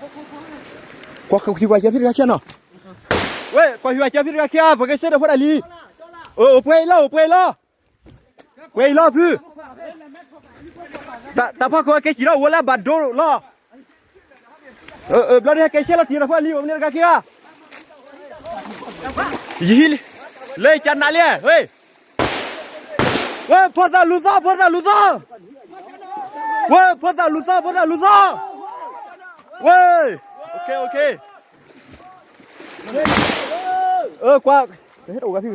ကွၢ်ဃုာ်ဝဲကၠီဖံတဂၤခံဂၤနီၤ, ဝဲ ကွၢ်ဃုာ်ဝဲကၠီဖံတဂၤခံဂၤ ပကစ့ဒီးဖိတၢ်လံၤ, အိၣ်ပှဲၤအံၤလီၤ အိၣ်ပှဲၤအံၤလီၤ, ပှဲၤအံၤလီၤဖု, တၢ်ဖီခိၣ်ကဲစံးလီၤ ဝဲလၢဘၣ်ဒိလီၤ, ဘျီဒ်ဟဲကဲဆဲးလီၤတံၢ်ဒီးဖိတၢ်လံၤ အိၣ်မနုၤတဂၤခံဂၤ, ယဟံးလံ, လၢကနးလံ, ဝဲ ဖိသၣ်လူၤသီ ဖိသၣ်လူၤသီ, ဝဲ ဖိသၣ်လူၤသီ ဖိသၣ်လူၤသီ, ဝဲ, ကွၢ်, တဟဲတအိၣ်ဂၤဖံဂၤ,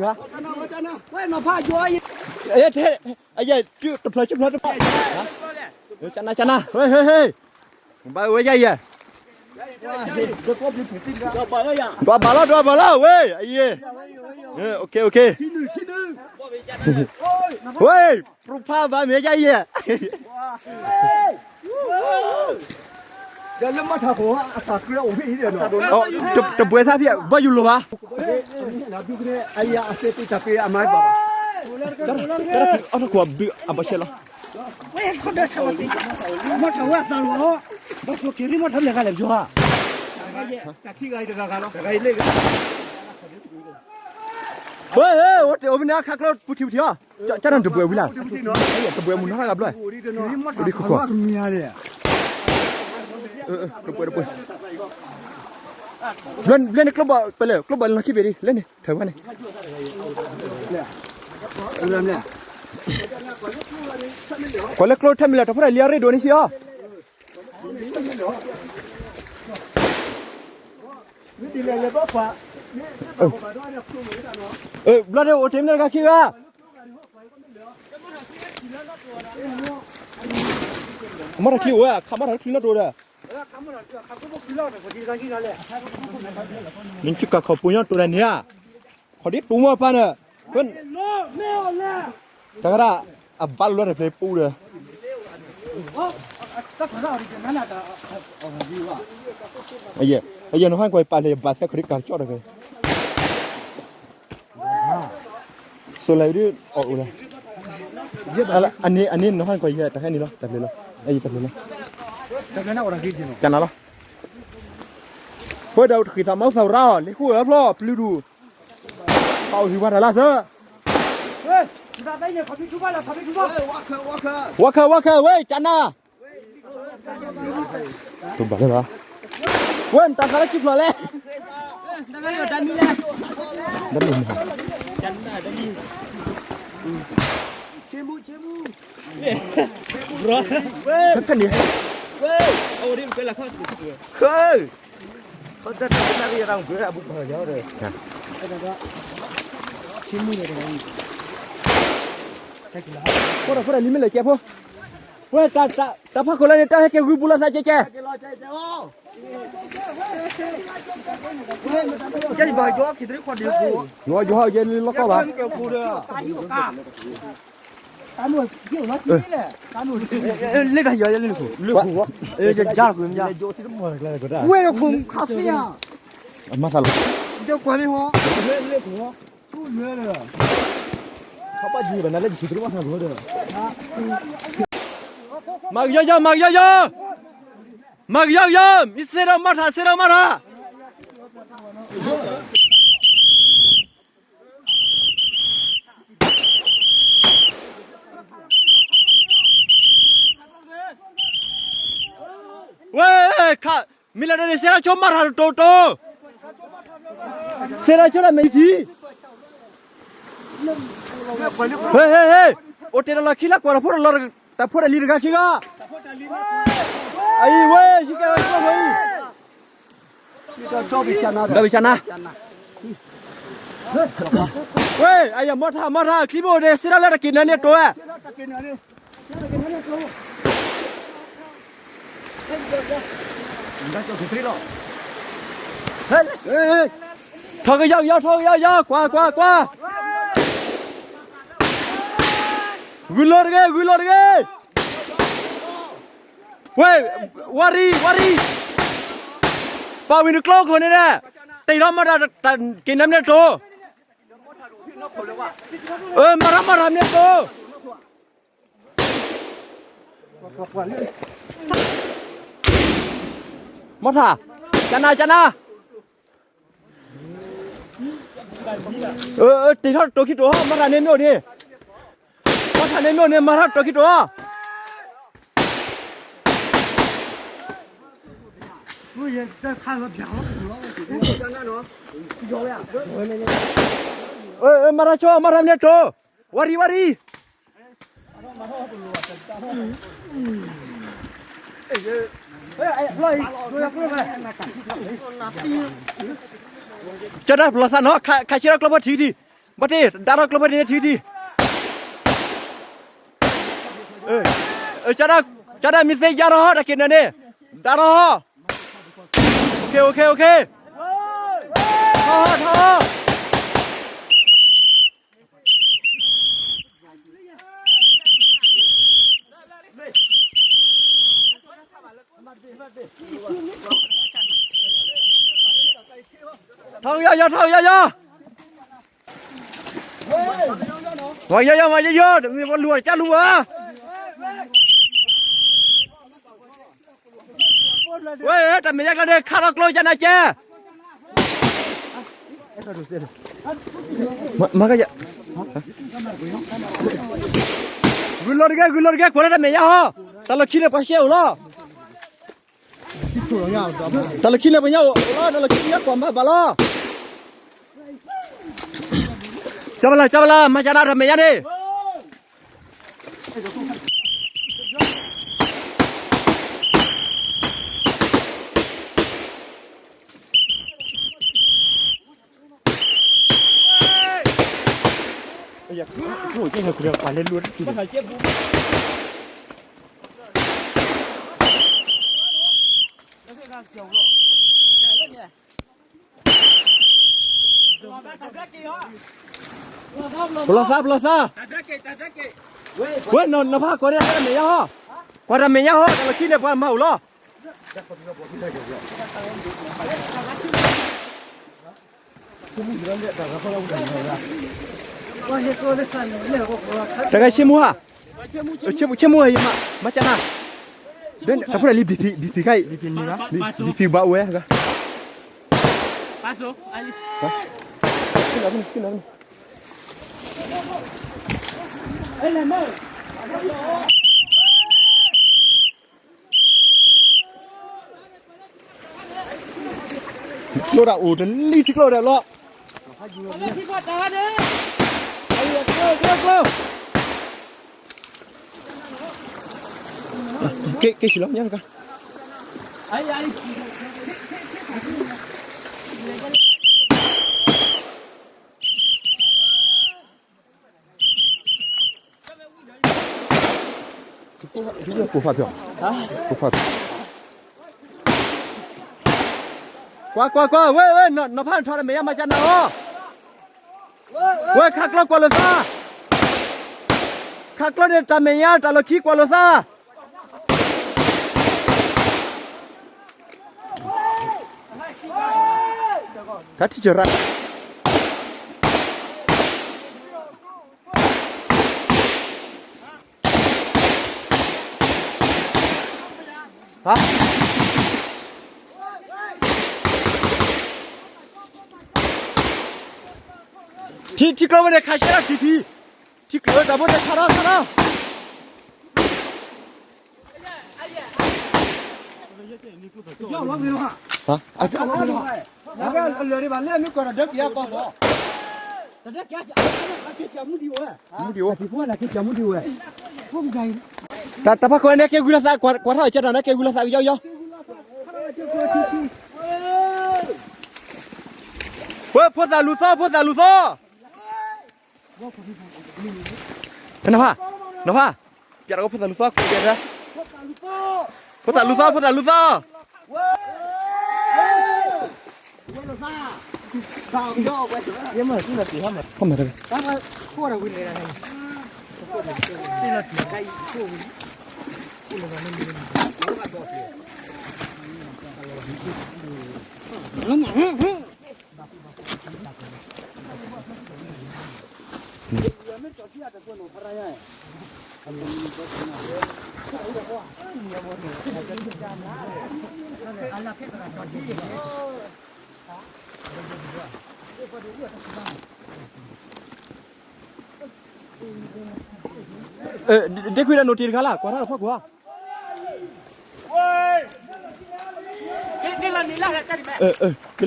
တဖျၢၣ်တဖျၢၣ်တဖျၢၣ်, ကနၣ်ကနၣ်, ဟဲဟဲဟဲ, ဘၣ်ဝဲယါယဲ ဒွးဘၣ်လီၤ ဒွးဘၣ်လီၤ ဝဲ အယဲ, ဝဲ ပြူဖးဘၣ်မ့ၢ်ယါယဲ, တဘှဲးသးဖံး ဘၣ်ယူၤလိာ်ဘၣ်, အီၣ်ထီၣ်ခိၣ်ဘု အဘၣ်ဆဲးလီၤ ဝဲထီၣ်ဒီးဆၣ်ဝဲသ့ၣ်, မီၢ်ထီၣ်ဝဲအသးလီၤ, ဘၣ်ကျိၤက့ၤရံၣ်မီၢ်ထီၣ်လဲၤဂၤလဲၣ်ယွၤ, ဝဲ, အိၣ်မနုၤခါကျိပူၤထံပူၤထံအီၤ, ကၢ်နတဘှဲးဝံၤလၢ်, တဘှဲးမုၢ်နီၢ်တဂၤဘျီ, တဘှဲး, တဘှဲး, ဘျီန့ၣ်ကျိဘၣ်ပလဲၣ် ကျိဘၣ်လၢလီၢ်ခံဘ့ၣ်ဒ် လဲၣ်န့ၣ် ထၢၣ်ဝဲန့ၣ် ကွၢ်လၢကျိထၢၣ်မံၤလၢ် တၢ်ဖိတၢ်လံၤအရ့ဒိၣ်န့ၣ်စံးအီၤ, ဘျီဒ်အိၣ်တ့ၢ်မ့ၢ်တဂၤခံဂၤ, မီၢ်ထီၣ်ချံအိၣ်ဝဲ ခးမီၢ်ထီၣ်ချံနီတအိၣ်ဒီး, နကကၤခီၣ်ပူၤညီတိၢ်ဒၣ်န့ၣ်ဧါ, ခီၣ်ဒ်တူၢ်မီၢ်ပၢ်န့ၣ်, တဂၤဒၣ် အဘၣ်လီၤတၢ်ဖျဲးပူဒီး, အယဲၢ်နဟါကွၢ်ပာ်လၢယဘၣ်သဲခီၣ်ဒ်ကၤကၠီၣ်တဂၤ, စိၤလၢဒ်အီၣ်အိၣ်လၢ, အန့ၣ်နဟါကွၢ်ယဲၢ်တဟဲန့ၣ်လီၤ တၢ်ဖျဲးလီၤ, အယံၤတၢ်ဖျဲးလီၤ, ကနၤလီၤ, ပှဲၤဒီးတဃံးသးမီသးရါအီၤ လၢဃိၣ်အဖျီၣ်ပျုၤဒူၣ်, ပအိၣ်ဟံၣ်ဝါတၢ်လၢသၢ, ဝါခၢၣ်ဝါခၢၣ်ဝဲ ကနၤ, ဘၣ်လၢဘၣ်, ဝဲနတၢ်သးလၢကံဖျိးလဲၣ်, ဖဲန့ၣ်, ဖိတၢ်ဖိတၢ်လံၤမ့ၢ်လဲၤကဲဖိ, ဝဲ, တၢ်ဖးခိၣ်လၢန့ၣ် တၢ်ဟဲက့ၤဂုာ်ပူၤလီၤသးကဲကဲ, ယယဟီယဲလၢလီၢ်ကီၢ်ဘၣ်, လၢတၢ်ယီယဲလၢလီၢ်ခိၣ်, ဝဲခိၣ်ခါသ့ဧါ, မၤသးလီၤ, ကွၢ်လံဟီ, မၤကယီယီ မၤကယီယီ, မၤကယီယီ, မ့ၢ်စ့ဒီးမၤထါ စ့ဒီးမၤထါ. ဝဲ, မ့ၢ်လၢန့ၣ် စဲထီၣ်ဆိမၤထါတတိၤတိၤ, စဲထီၣ်ဆိလၢမဲာ်ထံ, ဟဲဟဲဟဲ, အိၣ်တ့ၢ်ဒီးလီၢ်ခံလၢကွၢ်တၢ်ဖိတၢ်လံၤတဂၤခံဂၤ, အံၤဝဲ ဟံးကဲဝဲကျိဖိအံၤ, ဒီးဘံၣ်ဆၣ်နၤ, ဝဲ, အယမၤထါ မၤထါ ချံဘိၣ်ဒဲး စဲထီၣ်လၢတၢ်က့ၤနၤန့ၣ်တိၤဝဲ ထီၣ်ကယီကယီ ထီၣ်ကယီကယီ ကွၢ် ကွၢ် ကွၢ်, ဂုာ်လိာ်တဂ့ၤ ဂုာ်လိာ်တဂ့ၤ, ဝဲ, ဝါရံ ဝါရံ, ပာ်ဝံၤနကျိခိၣ်န့ၣ်ဒီး, တ့ၢ်ထီၣ်မၤတၢ် တၢ်က့ၤနၤမ့ၢ်တိၤ, အၢ မၤထါ မၤထါမ့ၢ်တိၤ. ကွၢ်ကွၢ်ကွၢ်လၢ မီၢ်ထၣ်, ကနၤ ကနၤ, တ့ထီၣ်တိၤခံတိၤဟီၣ်, မီၢ်ထၣ်န့ၣ်မ့ၢ်အိၣ်န့ၣ်, မီၢ်ထၣ်န့ၣ်မ့ၢ်အိၣ်န့ၣ် မၤထီၣ်တိၤခံတိၤဟီၣ်. မၤထီၣ်ဆိ မၤထီၣ်န့ၣ်တိၤ, ဝါရံ ဝါရံ. ကၠီဒၣ်ဘျီသးနီၤ, ခးဆံးထီၣ်ကျိဖီထံထံ, ဘၣ်တ့ၢ် ဒါထီၣ်ကျိဖီထံထံထံ, ကၠီဒၣ်မ့ၢ်သ့ယါထီၣ်ဟီၣ်တၢ်က့ၤနၤန့ၣ်, ဒါထီၣ်ဟီၣ်, အိၣ်ခ့ အိၣ်ခ့ အိၣ်ခ့, ထီၣ်ဟီၣ် ထီၣ်ဟီၣ်. ထီၣ်ယီၢ်ယီၢ် ထီၣ်ယီၢ်ယီၢ်, မၤယီၢ်ယီၢ် မၤယီၢ်ယီၢ်, တမ့ၢ်ပလူၤအကၢ်လူၤဘၣ်. ဝဲ တၢ်မဲာ်ညါကျါန့ၣ် ခးထီၣ်ကျိကနၤကဲ, မၤကယ, ဂုာ်လီၤတဂ့ၤ ဂုာ်လီၤတဂ့ၤ ကွၢ်လၢတၢ်မဲာ်ညါဟီ, တၢ်လီၢ်ခံန့ၣ် ပှၤရှဲအိၣ်လီၤ. တၢ်လီၢ်ခံန့ၣ် ပှၤညါအိၣ်လီၤ, တၢ်လီၢ်ခံန့ၣ် ကွၢ်မၤဘၣ်လီၤ. ကၠီဘလါ ကၠီဘလါ မၤကနၤတၢ်မဲာ်ညါန့ၣ်. ပလီၤသး ပလီၤသး, ဝဲ နီၢ်ဖး ကွၢ်တၢ်မဲာ်ညါဟီ, ကွၢ်တၢ်မဲာ်ညါဟီ, တၢ်လီၢ်ခံန့ၣ် ပှၤမၤအိၣ်လီၤ. တၢ်ဂၤဆ့မူဟါ, ဆ့မူဟါ ယမၤ မၤကနၤ, တၢ်ဖိတၢ်လံၤ ဘံၣ်ဖံး ဘံၣ်ဖံးခါအံၤ, ဘံၣ်ဖံးဘၣ်ဝဲ, ကျိဒၣ်အိၣ်တလံထံကျိဒၣ်လီၤ. က့ၤဆံးလီၤညါတကါ, ကွၢ်ကွၢ်ကွၢ်, ဝဲ ဝဲ နီၢ်ဖး ထီၣ်တၢ်မဲာ်ညါ မၤကနၤအီၤ, ဝဲ ခးကျိကွၢ်လိာ်သး, ခးကျိန့ၣ် တၢ်မဲာ်ညါ တၢ်လီၢ်ခံကွၢ်လိာ်သး. တၢ်ထံၣ်ကရၢ, ထံ ထံကျိဝဲန့ၣ် ခးဆံးထီၣ်ထံထံ, ထံကျိတၢ်ဖိတၢ်ခးထီၣ်ခးထီၣ်. တၢ်ဖးခိၣ်န့ၣ် ကဲဂုၢ်လၢသး ကွၢ်ထီၣ်ကဲဒီး နကဲဂုၢ်လၢသးကယီယီ, ဝဲ ဖိသၣ်လူၤသီ ဖိသၣ်လူၤသီ. နီၢ်ဖး, နီၢ်ဖး, ပျဲတၢ်ဖိသၣ်လူၤသီ ကွၢ်ကဲဒီး, ဖိသၣ်လူၤသီ ဖိသၣ်လူၤသီ. ဒ့ခွံဒီးနိးတ့ၢ်တခါလၢ် ကွၢ်ထီၣ်ဖီကွၢ်, က့ၤလီၤ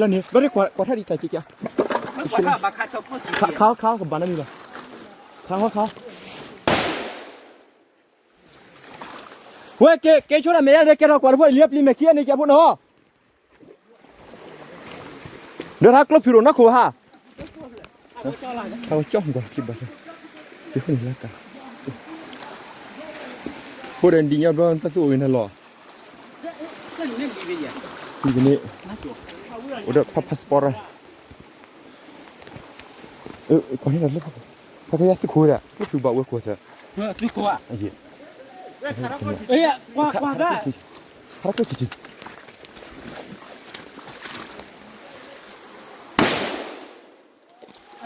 န့ၣ် ဘၣ်ဒ့ကွၢ်ထီၣ်ဒံးတၢ်ကက, ခါခါကဘၣ်နီတမံၤလီၤ, ခါခါ, ဝဲက့ၤက့ၤဆိဒၣ်မဲာ်ယါန့ၣ် ကဲထီၣ်ကွၢ်လၢဖိလံၤအပျံၤမဲာ်ခံဂၤန့ၣ် ကဲဖိနီၤ, ဒီးထါကျိဖုၣ်ရိၣ်နီၢ်ခိၣ်ဟါ, ထါကၠီၣ်ကွၢ်ခံဘၣ်, တဃိန့ၣ်လၢက, ဖိဒီးဒံးညီဘျီတၢ်သူၣ်အိၣ်ဂ့ၤန့ၣ်လီၤ, န့ၣ်, အိၣ်ဒီးဖး passport ကွၢ်န့ၣ်လီၤ, ဖဲဖဲယါသုးခိၣ်ဒၣ် ကျိဖုၣ်ဘၣ်ဝဲခိၣ်သၢ, သုးခိၣ်ဧါ, ခါထီၣ်ကျိထံထံ,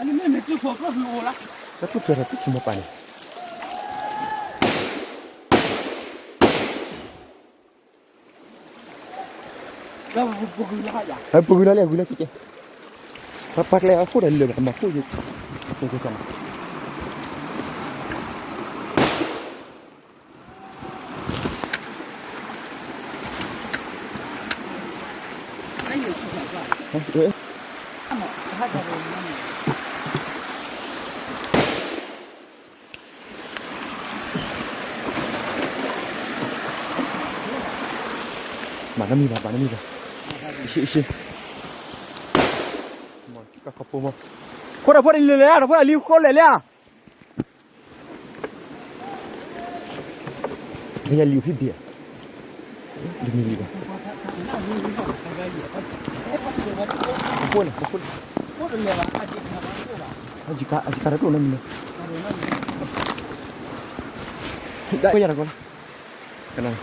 လၢကျိဖုၣ်တထံၣ်မပာ်န့ၣ် ပဂုၤလီၤလံ အဂုၤလီၤကဲ, ပပာ်ကျဲအခိၣ်ဒီးလၢာ်ဘၣ် ကမၤခိၣ်ယဲ, ဘၣ်နီတမံၤဘၣ် ဘၣ်နီတမံၤဘၣ်, ခိၣ်ဒီးဖိဒီးလံၤလဲၣ် ဒီးဖိဒီးလံၤဃိလဲၣ်လံဧါ, ယလံၤဖံးဘ့ၣ်, တမံၤလံၤဘၣ်, အဃိန့ၣ် အဃိန့ၣ်, အကါတတိၣ်နီတမံၤ, ဒၣ်ယၤတကီလၢ်, ကနၣ်